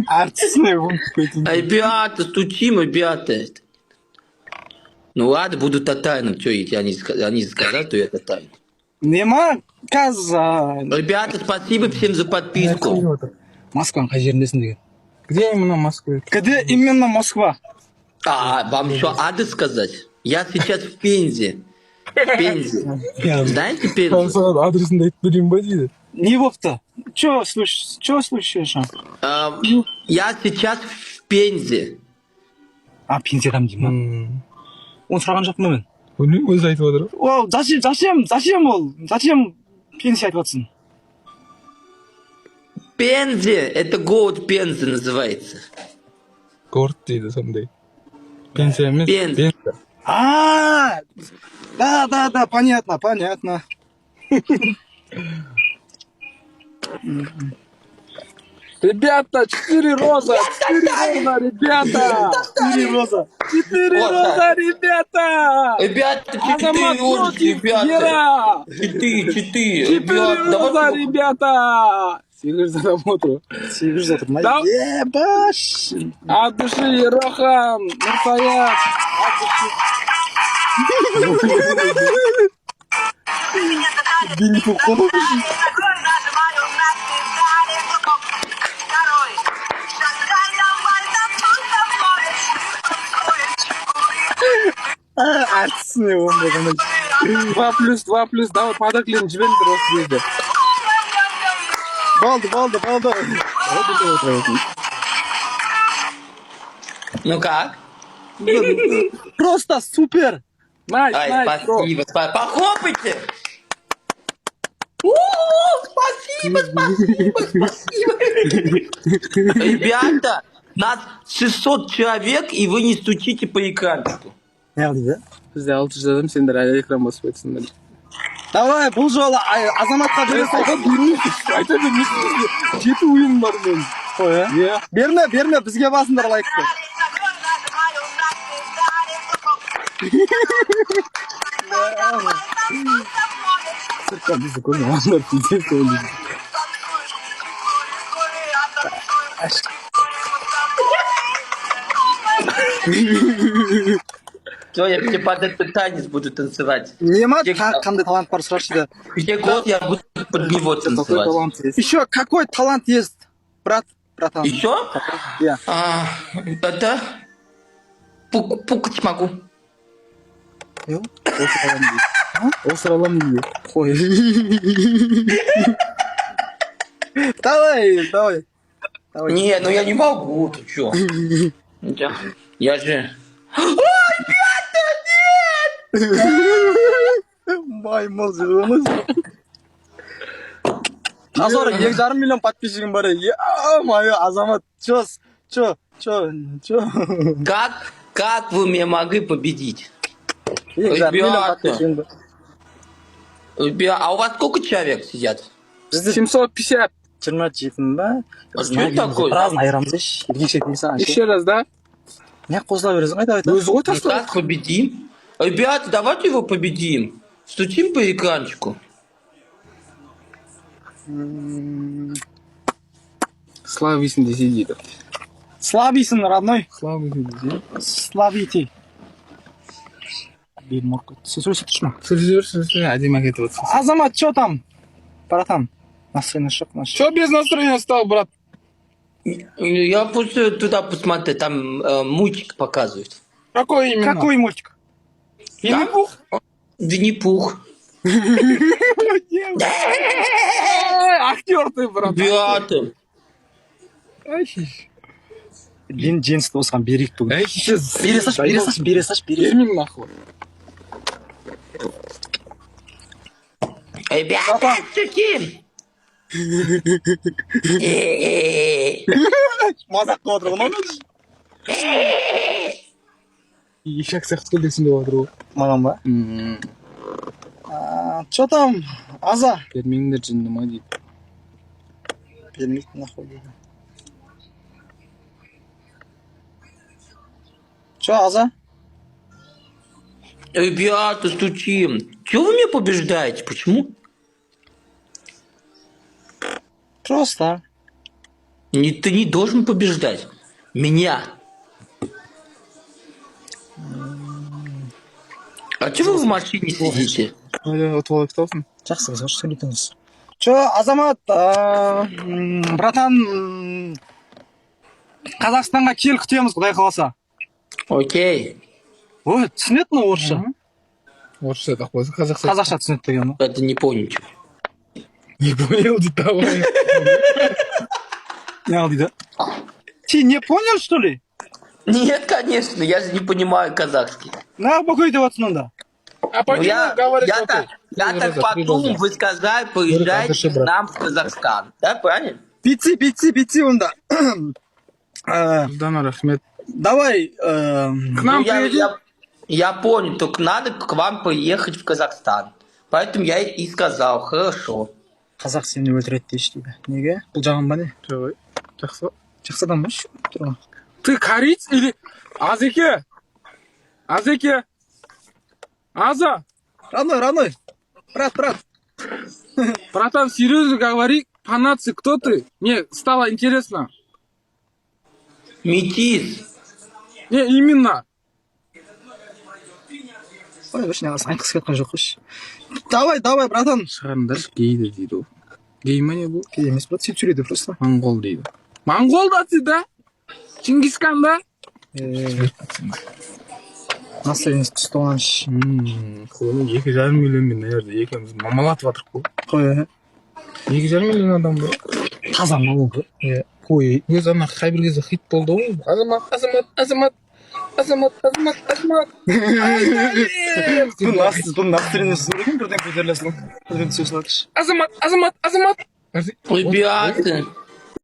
Артистный он какой-то. Ребята, стучим, ребята. Ну ладно, буду тотальным. Что, если они сказали, то я тотальный. Нема каза. Ребята, спасибо всем за подписку. Москва қай жеріндесің деген. Где именно Москва? Где именно Москва? А, вам еще адрес сказать? Я сейчас в Пензе. В Пензе. Знаете Пензу? Адресін де айтып берейін ба дейді. Не болыпты? Чё случилось? Я сейчас в Пензе. А, Пензедамын деймін ба? Оны сұраған жоқпын мен. Білмеймін, өзі айтып отыр. О, зачем пенсия айтып жатсың? Пензе, это город Пенза называется. Город дейді сондай. Пенсия емес. Пенза. А, да, понятно. Ребята, 4 роза, ребята! 4 роза. 4 роза, ребята! Ребята, 4 розочки, ребята. 4. 4 роза, ребята! 800 адам отыр. 800 отыр ма? Да. Ебаш! От души, Рохан, Нурсаят. Винни-Пух қонып. Артистный он болған. 2+2+, давай подарктерін жіберіңдер осы жерде. Болды. Ну как? Просто супер! Найс, Спасибо. Похлопайте! Спасибо. Ребята, нас 600 человек, и вы не стучите по экранчику. Не дейді? Бізде 600 адам, сендер әлі экран басып айтсыңдар. Давай, бұл жолы азаматқа бере салған. Айта бермейсің. 7 ойын бар мен. Қой, Иә. Берме, бізге басыңдар лайкты. Сыртқа бізді көрме, олар пиздец ойлайды. Все, я тебе под этот танец буду танцевать. Нема қандай талант бар сұрашы дейді. Где год я буду под него танцевать. Еще какой талант есть, братан? Еще? Я. Это... Пукать могу. Осы алам дейді. Қой. Давай. Не, ну я не могу, ты чё? Я же... Маймыл жылымыз. Азор 2,5 миллион подписчигім бар. Е-мое, Азамат, чё? Как вы меня могли победить? 2,5 миллион подписчигім бар. Ребята, а у вас сколько человек сидят? 750. 27 ба? А что это такое? Разын айырамыз еш. Еркекшек дейсің. Еще раз, да? Не қосыла бересің, қайта. Өзі ғой Ну таста. как победим? Ребята, давайте его победим. Стучим по экранчику. Славийсің десе дейді. Слабийсің, родной. Славийсің десе. Славите. Бел морка. Сөйлесіп тұршы ма? Сөйлесіп, әдемі кетіп отырсың. Азамат, чё там? Братан, настроение шок. Чё без настроения стал, брат? Я просто туда посмотрю, там мультик показывают. Какой именно? Какой мультик? Винни-Пух? Винни-Пух. Актер ты, брат. Ребята. Женсті осыған берейік бүгін. Бере саш. Бермеймін нахуй. Ребята, стучим. Мазақ қылып отырған оны. Ешек сияқты көлдесің деп отыр ғой. Маған ба? Чё там, Аза? Бермеңдер жындыма дейді. Бермейді, нахуй дейді. Чё, Аза? Ребята, стучим. Чего вы меня побеждаете? Почему? Просто. Ты не должен побеждать. Меня. А чего вы в машине сидите? Отып алып кетіпсің. жақсы қызға сөйлетіңіз. Азамат, братан, Қазақстанға кел, күтеміз, Құдай қаласа. Окей. Ой, түсінеді ме орысша? Орысша да қойсы, қазақша. Қазақша түсінеді деген ба? Это не понял. Не понял дейді давай. Не дейді. Ты не понял, что ли? Нет, конечно, я же не понимаю казахский. На, бакой деп отсың онда. А почему говоришь Я так потом вы сказали, поезжайте к нам в Казахстан. Да, правильно? Пиццы онда. Дана, рахмет. Давай, К нам приедем. Я понял, только надо к вам поехать в Казахстан. Поэтому я и сказал, хорошо. қазақ сені өлтіреді дейші дейді. Неге? Бұл жағын ба не? Жоқ, жақсы. Жақсы адам ба шу? Тұрған. Ты кориц или... Азеке? Азеке? Аза? Родной. Брат. Братан, серьезно говори, по нации кто ты? Мне стало интересно. Метис. Не, именно. Ой, вообще айтқысы кеткен жоқ қойшы. Давай, братан. Шығарыңдаршы, гейді дейді ол. Гей ма не бұл? Кей емес, брат, сөйтіп сөйлейді просто. Моңғол дейді. Моңғол да дейді? Чингисхан да? Наследниц түсті оған ш. Қойны 2,5 миллионмен, наверное, екеуміз мамалатып жатырық қой. Қой, 2,5 миллион адам ба? таза мал ғой. Қой, өз ана қайбір кезде хит болды ғой. Азамат. Бұл настренесі көрген бірден көтерілесің. Бірден түсесің. Азамат. Ребята.